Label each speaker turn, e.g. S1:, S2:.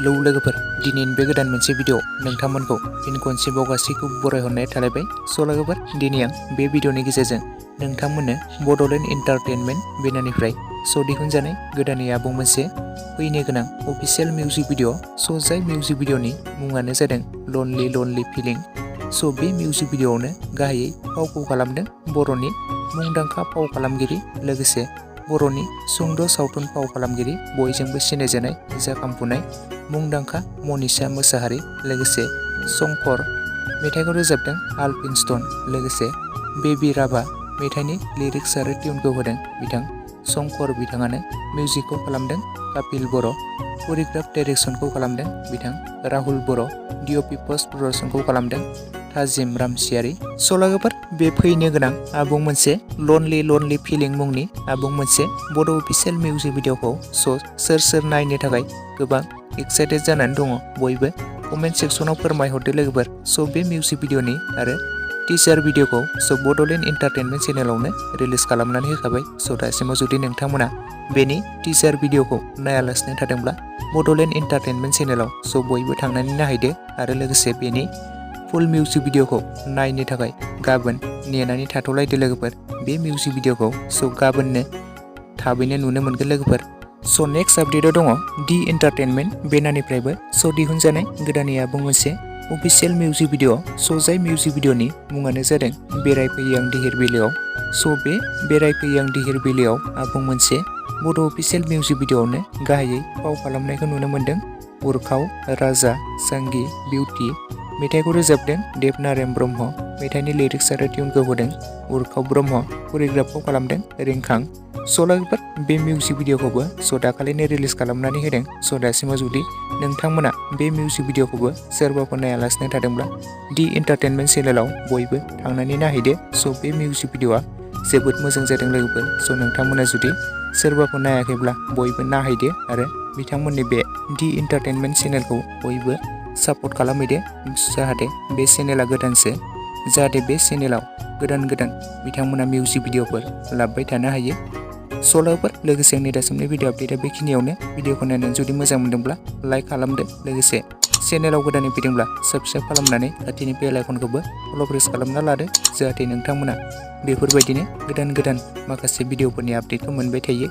S1: Hello लोगोफोर, दिनैनि बे गोदान मोनसे भिडिअ नोंथांमोनखौ फिन खनसेबाव गासैखौबो बरायहरनाय थालायबाय। लोगोफोर, दिनै आं बे भिडिअनि गेजेरजों नोंथांमोननो बड'लेण्ड एन्टारटेनमेन्ट बेनारनिफ्राय दिहुनजानाय गोदानै आबुं मोनसे फैनो गोनां अफिसियेल मिउजिक भिडिअ जाय मिउजिक भिडिअनि मुङानो जादों लनलि लनलि फिलिं। बे मिउजिक भिडिअआवनो गाहायै फावखौ खालामदों बर'नि मुंदांखा फाव खालामगिरि लोगोसे बर'नि सुंद' सावथुन फाव खालामगिरि बयजोंबो सिनायजानाय जाखांफुनाय मुंदांखा मनीषा मोसाहारि लोगोसे शंकर। मेथाइखौ रोजाबदों आलपिनस्टन लोगोसे बेबी राभा। मेथाइनि लिरिक्स आरो टिउनखौ होदों बिथां शंकर। बिथाङानो मिउजिकखौ खालामदों कपिल बर'। करियोग्राफ डाइरेक्सनखौ खालामदों बिथां राहुल बर'। डिअपि पस्ट प्रडाक्शनखौ खालामदं थाजिम रामसियारि। लोगोफोर, बे फैनो गोनां आबुं मोनसे लनलि लनलि फिलिं मुंनि आबुं मोनसे बड' अफिसियेल मिउजिक भिडिअखौ सोर सोर नायनो थाखाय गोबां एक्साइटेड जानानै दङ बयबो कमेन्ट सेक्सनाव फोरमायहरदो लोगोफोर। बे मिउजिक भिडिअनि आरो टिजार भिडिअखौ बड'लेण्ड एन्टारटेनमेन्ट चेनेलावनो रिलिज खालामनानै होखाबाय। दासिमाव जुदि नोंथांमोना बेनि टिजार भिडिअखौ नायालासिनो थादोंब्ला बड'लेण्ड एन्टारटेनमेन्ट चेनेलाव बयबो थांनानै नायहैदो आरो लोगोसे बेनि फुल मिउजिक भिडिअखौ नायनो थाखाय गाबोन नेनानै थाथ'लायदो लोगोफोर। बे मिउजिक भिडिअखौ गाबोननो थाबैनो नुनो मोनगोन लोगोफोर। नेक्स्ट आपडेटआव दङ दि एन्टारटेनमेन्ट बेनारनिफ्रायबो दिहुनजानाय गोदानै आबुं मोनसे अफिसियेल मिउजिक भिडिअ। बे मिउजिक भिडिअनि मुङानो जादों बेरायफै आं दिहिर बिलोआव। बे बेरायफै आं दिहिर बिलोआव आबुं मोनसे बड' अफिसियेल मिउजिक भिडिअआवनो गाहायै फाव खालामनायखौ नुनो मोन्दों उरखाव, राजा, सांगी, बिउटि। मेथाइखौ रोजाबदों देबनारायण ब्रह्म। मेथाइनि लिरिक्स आरो टिउनखौ होदों उरखाव ब्रह्म। करियोग्राफखौ खालामदों रिंखां। लोगोफोर, बे मिउजिक भिडिअखौबो दाखालिनो रिलिज खालामनानै होदों। दासिमाव जुदि नोंथांमोना बे मिउजिक भिडिअखौबो सोरबाफोर नायालासिनो थादोंब्ला दि एन्टारटेनमेन्ट चेनेलाव बयबो थांनानै नायहैदो। बे मिउजिक भिडिअआ जोबोद मोजां जादों लोगोफोर। नोंथांमोना जुदि सोरबाफोर नायाखैब्ला बयबो नायहैदो आरो बिथांमोननि बे दि एन्टारटेनमेन्ट चेनेलखौ बयबो सापर्ट खालामहैदो। जाहाथे बे चेनेला गोदानसो, जाहाथे बे चेनेलाव गोदान गोदान बिथांमोना मिउजिक भिडिअफोर लाबोबाय थानो हायो। लोगोफोर, लोगोसे आंनि दासिमनि भिडिअ आपडेटआ बेखिनियावनो। भिडिअखौ नायनानै जुदि मोजां मोनदोंब्ला लाइक खालामदो। लोगोसे चेनेलाव गोदानै फैदोंब्ला साबस्क्राइब खालामनानै खाथिनि बेल आइकनखौबो अल प्रेस खालामना लादो। जाहाथे नोंथांमोना बेफोरबायदिनो गोदान गोदान माखासे भिडिअफोरनि आपडेटखौ मोनबाय थायो।